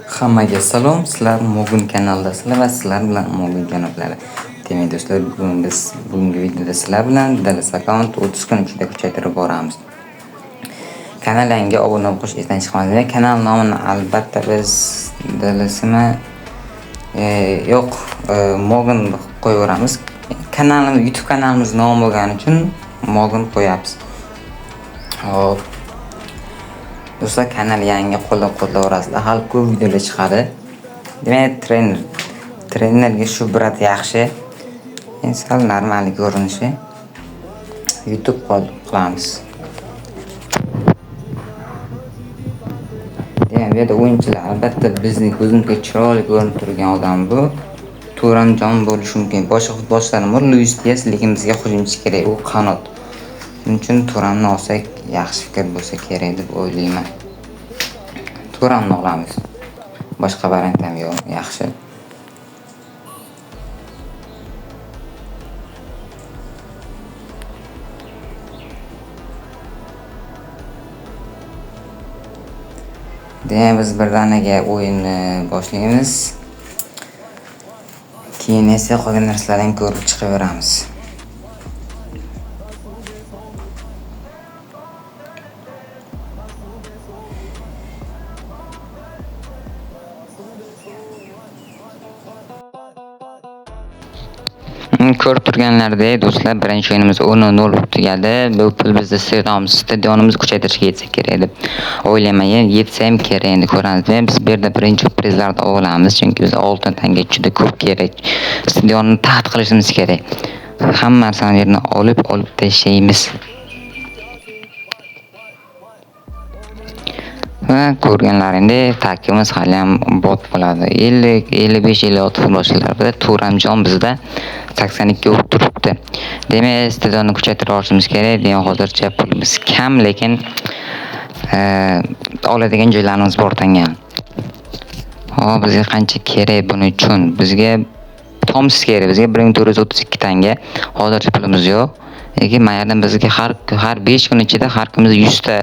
Hammaga salom, sizlar Mogun kanalidasizlar va sizlar bilan Mogun janoblari. Demak do'stlar, bugun biz bugungi videoda sizlar bilan DLS akkaunt 30 kun ichida kuchaytirib boramiz. Kanalga obuna bo'lish esdan chiqmasin. Kanal nomini albatta biz DLSmi yo'q, Mogun qo'yaveramiz. Kanalimiz YouTube kanalimiz nomi bo'lgani uchun Mogun qo'yamiz. Hop. Do'stlar, kanal yangi qo'llab-quvvatlaverasizlar. Hali ko'p videolar chiqadi. Demak, trenerga shu brat yaxshi. Endi sal normal ko'rinishi. YouTube qilamiz. Demak, bu yerda o'yinchilar albatta bizning ko'zimizga chiroyli ko'rinib turgan odam bu. Turanjon bo'lishi mumkin. Boshqa futbolchilar bor, Luis Diaz, lekin bizga hujumchi kerak, u qanot. Shuning uchun Turanni olsak yaxshi fikr bo'lsa kerak deb o'ylayman. Turanni olamiz. Boshqa variant ham yo'q, yaxshi. Demak, biz birdaniga o'yinni boshlaymiz. Keyin esa qolgan narsalarni ko'rib chiqaveramiz. Ko'rib turganlaridek do'stlar, birinchi o'yinimiz 10-0 bo'lib tugadi. Bu pul bizda stadionimiz kuchaytirishga yetsa kerak deb o'ylayman. Yetsa ham kerak, endi ko'ramiz. Demak, biz bu yerda birinchi prizlarni olamiz, chunki bizga oltin tanga juda ko'p kerak. Stadionni taxt qilishimiz kerak. Hamma narsani yerni olib tashlaymiz. Va ko'rganlaringdek tarkibimiz hali ham bot bo'ladi. 50, 55, 56 futbolchilar bizda. Turanjon bizda 82 bo'lib turibdi. Demak, stadionni kuchaytirib olishimiz kerak. Demak, hozircha pulimiz kam, lekin oladigan joylarimiz bor tanga. Hop, bizga qancha kerak buning uchun? Bizga toms kerak. Bizga 1432 tanga. Hozircha pulimiz yo'q. Lekin mana yerdan bizga har 5 kun ichida har kimimiz 100 ta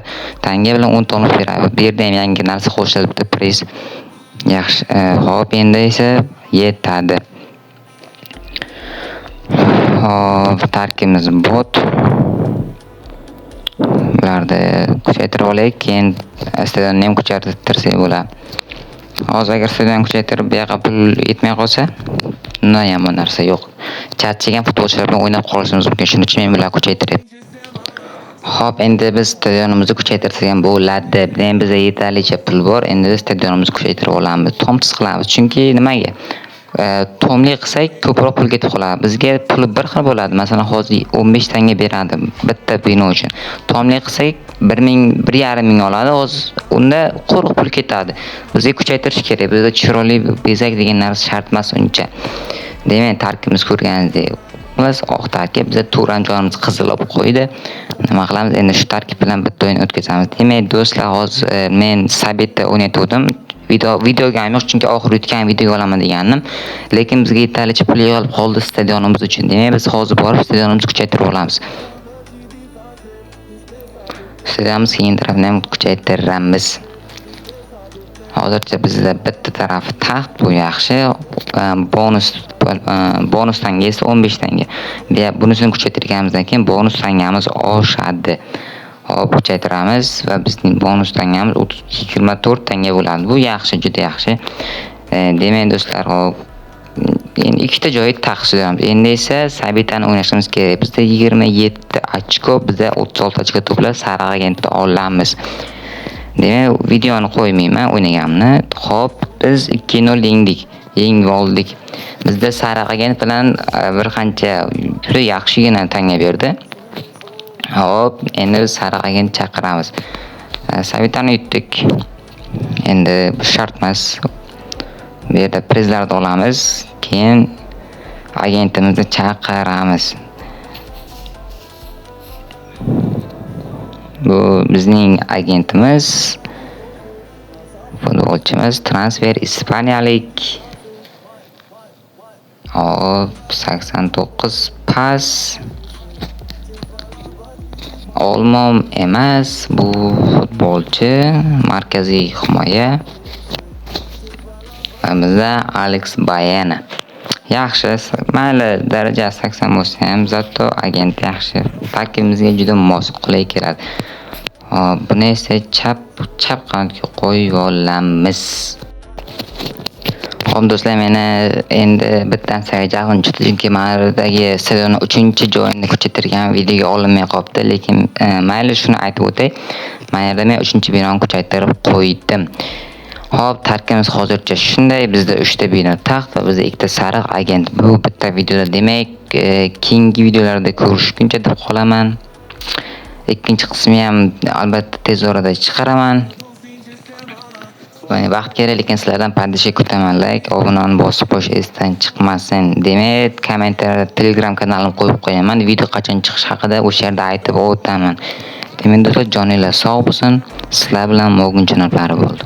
tanga bilan 10 ta olib beradi. Bu yerda ham yangi narsa qo'shilibdi, priz. Yaxshi. Hop, endi esa yetadi. Hop, tarkibimiz bot. Bularni kuchaytirib olaylik, keyin stadionni ham kuchaytirsak bo'ladi. Hozir agar stadionni kuchaytirib bu yoqqa pul yetmay qolsa, undan yomon narsa yo'q. Charchagan futbolchilar bilan o'ynab qolishimiz mumkin. Shuning uchun men bularni kuchaytiryapman. Hop, endi biz stadionimizni kuchaytirsak ham bo'ladi. Endi bizda yetarlicha pul bor. Endi biz stadionimizni kuchaytirib olamiz. Tomsiz qilamiz. Chunki nimaga? Tomli qilsak ko'proq pul ketib qoladi. Bizga puli bir xil bo'ladi. Masalan, hozir 15 tanga beradi bitta bino uchun. Tomli qilsak bir ming, bir yarim ming oladi. Hozir unda quruq pul ketadi. Bizga kuchaytirish kerak. Bizda chiroyli bezak degan narsa shart emas uncha. Demak, tarkibimiz ko'rganingizdek, biz oq tarkib, bizda Turanjonimiz qizil olib qo'ydi. Nima qilamiz? Endi shu tarkib bilan bitta o'yin o'tkazamiz. Demak, do'stlar, hozir men Sabitda o'ynayotgandim. Videoga ham yo'q, chunki oxiri yutgan videoga olaman degandim. Lekin bizga yetarlicha pul yig'ilib qoldi stadionimiz uchun. Demak, biz hozir borib stadionimizni kuchaytirib olamiz. Stadionimiz keyin tarafini ham kuchaytiramiz. Hozircha bizda bitta tarafi taxt, bu yaxshi. Bonus tanga esa 15 tanga. Bunisini kuchaytirganimizdan keyin bonus tangamiz oshadi. Hop, kuchaytiramiz va bizning bonus tangamiz 24 tanga bo'ladi. Bu yaxshi, juda yaxshi. Demak do'stlar, hop, endi ikkita joyi taxt qilamiz. Endi esa Sabitani o'ynashimiz kerak. Bizda 27 ochko, bizda 36 ochko to'plab sariq agentni olamiz. Demak, videoni qo'ymayman o'ynaganimni. Hop, biz 2-0 yengdik. Yengib oldik. Bizda sariq agent bilan bir qancha juda yaxshigina tanga berdi. Hop, endi biz sariq agent chaqiramiz. Sabitani yutdik. Endi bu shart emas. Bu yerda prizlarni olamiz, keyin agentimizni chaqiramiz. Bu bizning agentimiz, futbolchimiz, transfer ispaniyalik. Hop, 89 pas. Olmon emas, bu futbolchi, markaziy himoya. Va bizda Alex Baena. Yaxshi, mayli darajasi 80 bo'lsa ham, зато agent yaxshi. Tarkibimizga juda mos, qulay keladi. Hop, buni esa chap qanotga qo'yib olamiz. Xo'p do'stlar, meni endi bitta narsaga jahlim chiqdi, chunki mana stadionni 3-joyini kuchaytirgan videoga olinmay qolibdi, lekin mayli shuni aytib o'tay. Mana yerda men 3-binoni kuchaytirib qo'ydim. Xo'p, tarkibimiz hozircha shunday. Bizda 3 ta bino taxt va bizda 2 ta sariq agent. Bu bitta videoda demak, keyingi videolarda ko'rishguncha deb qolaman. Ikkinchi qismi ham albatta tez orada chiqaraman. Vaqt kerak, lekin sizlardan поддержка kutaman. Like, obunani bosib qo'yish esdan chiqmasin. Demak, kommentariyada Telegram kanalimni qo'yib qo'yaman. Video qachon chiqishi haqida o'sha yerda aytib o'taman. Demak, do'stlar, joninglar sog' bo'lsin. Sizlar bilan Mogun janoblari bo'ldi.